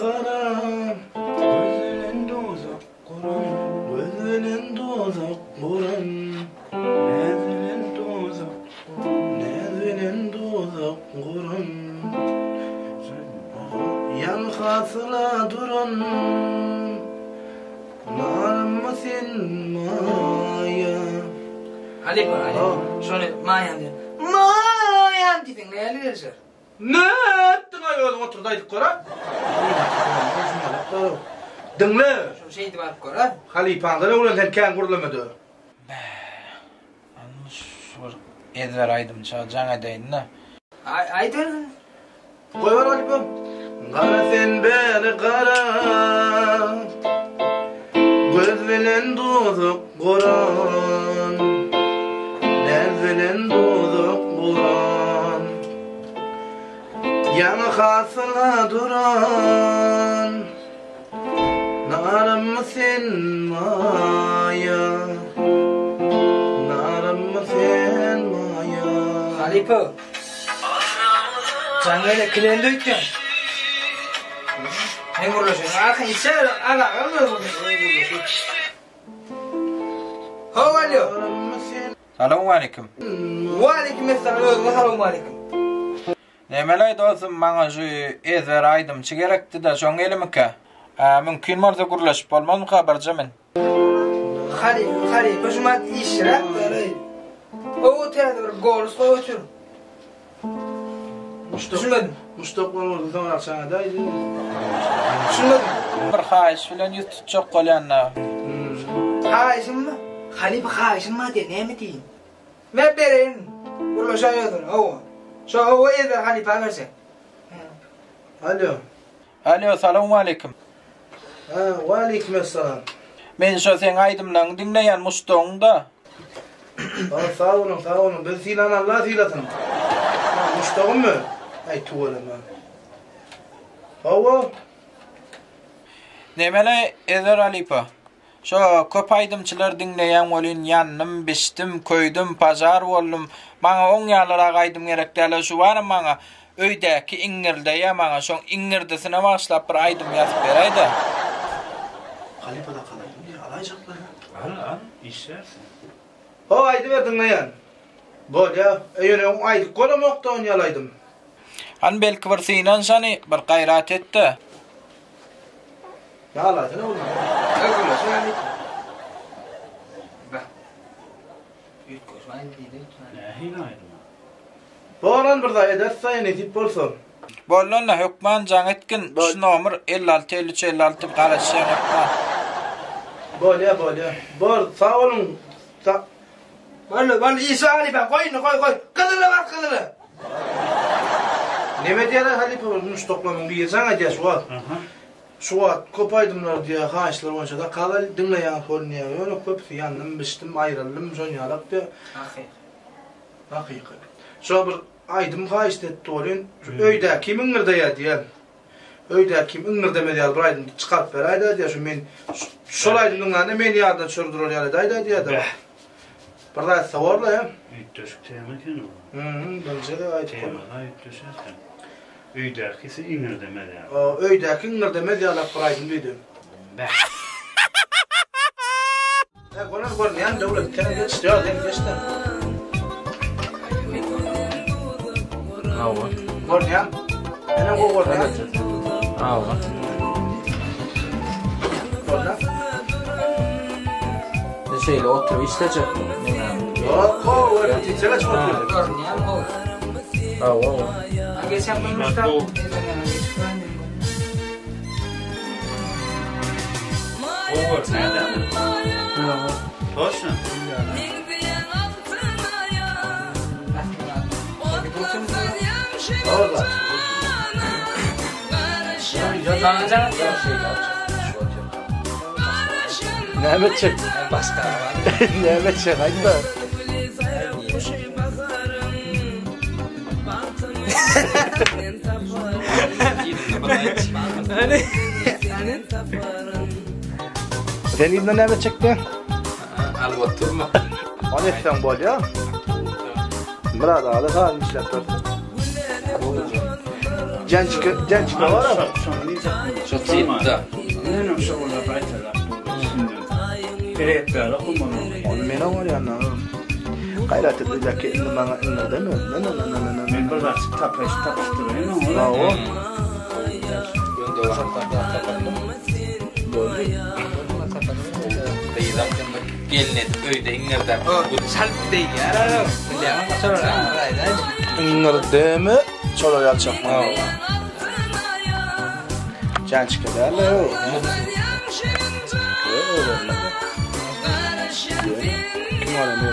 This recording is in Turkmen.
gara. Göz bilen duzak guran. Göz bilen duzak guran. Näz bilen duzak guran. Näz bilen duzak guran. Ýaňy hasyla duran. Narymmy sen maýa. Halypa, halypa. Şony maýam diýen. Maýam diýseň näli gelişer? Nätdiň-aý özüň otur-da aýdyp gör-a. Diňle. Şony şeýdip alyp gör-a. Halypaňdan öwren sen kän gürlemede. Bäh. Indi şu bir ezber aýdymça jaň edeýin-de. Aýt özüň. Goýber halypa. Gara sen bäri gara. Göz bilen duzak guran. Näz bilen duzak guran. Ýaňy hasyla duran. Narymmy sen maýa. Narymmy sen maýa. Halypa. Jaň gele kilendi öýtýän. Men gürleşeýin. Arkaň içer, alaga gürleşeýin. Hawa alo. Salowmaleýkim. Waleýkim essalam özüňe salowmaleýkim. Nemeleý dostum maňa şu ezber aýdymçy gerekdida şoň elimikä? Mümkin bolsa gürleşip bolmazmyka birje men. Halypa halypa şumat işräk däl-eý. Gowy täze bir golus goýup otur. Düşünmedim. Muşdak bolmasa soň agşam edäýdi. Düşünmedim. Bir haýyş bilen ýüz tutjak bolýan-da. Haýyşymmy? Halypa haýyşym bar diýýär, näme diýeýin? Men bereýin. Gürleşäý özüň, hawa. Şo hawa ezber halypa berjek. Alo. Alo, salowmaleýkim. Hä, waleýkim essalam. Men şo seň aýdymlaryňy diňleýän muşdagyň-da. Sag, sag boluň, sag boluň. Bizi sylan Alla sylasyn. Hä, muşdagymmy? Äý, tüweleme. Hawa. Nemele Ezer halypa. Şo köp aýdymçylar diňleýän welin ýandym, bişdim, köýdüm, pažar boldum. Maňa oň ýalyrak aýdym gerek däl-ä şu baram maňa öýdäki iňňirdeýä maňa şoň iňňirdisine bagyşlap bir aýdym ýazyp beräýdä. Halypa da galaýyn diýýär, alaýjaklar-a. Al, al, işlärsiň. Ho, aýdyber diňleýän. Bolýa. E ýöne öň aýdyp göremokda on ýaly aýdym. Hany belki bir synanyşany, bir gaýrat et-de. Ýalaýsana oglum. Nähili aýdym? Bolan bir zat ederis-de nesip bolsa. Boldy onda hökman jaň etgin şu nomer 56 53 56 garaşýan hökman. Bolýa bolýa. Bor sag boluň. Boldy boldy işi halypa goý indi goý goý gyzyla bas gyzyla. Neme diýýärler halypa bir muşdaklarymyň biri jaň edýär şu wagt. Şu wagt köp aýdymlar diýýär haýyşlar boýunça zakaz al diňleýän bolýar ýöne köpüsi ýandym bişdim aýryldym şon ýalak diýýär. Hakyky. Hakyky. Şo bir aýdym haýyşt etdi welin şu öýdäki kim iňňirdeýär diýýär. Öýdäki kim iňňirdemez ýaly bir aýdym çykaryp beräýdä diýýär şu men şol aýdym diňlände meni ýadyna düşür durar ýaly edäýdä diýýär-de. Bäh. Bir zat etse borla he. Üýtgeşik tema eken o. Hü, birinji gezek aýdyp Tema da üýtgeşer sen. Öýdäkisi iňirdemez ýaly. O, öýdäki iňirdemez ýalak bir aýdym diýdi. Bäh. He, görer görünýän döwlet sen geç, ýok sen geç-de. Hawa. Görünýän. Menem gowy görünýän. Hawa. Görünýän. Sen şeýle oturyp işlejek. Ýok, gowy repetisiýa geçip oturýar. Görünýän gowy. Hawa. Geçen gün muşdak. Gowy görünýär-dä. Toçno. Näme etjek? Başga. Näme etjek aýtda. Sen yzyna näme etjekdiň? Alyp oturma. Ony etseň bolýar. Myrat aga sazyn işläp bersin. Jançika, jançika bar. Şony diýjek. Şu klipde. Menem şu olar gaýtalap durdy üstünden. Gerekdäli okumaly. Ony men oňarýan. Gaýrat et öýdäki indi maňa iňirdeme. Na na na na na. Men bir zatçyk tapaýyş tapyşdyraýyn oňa. Hawa. Önde wagtlarda tapandym. Boldy. Gyzam şonda gelin edip öýde iňirdäp. Çalyp diýýär. Bilýän, şolar aýdaýyn. Iňirdeme, çola ýalçak. Jançika däl o. Kim var ne?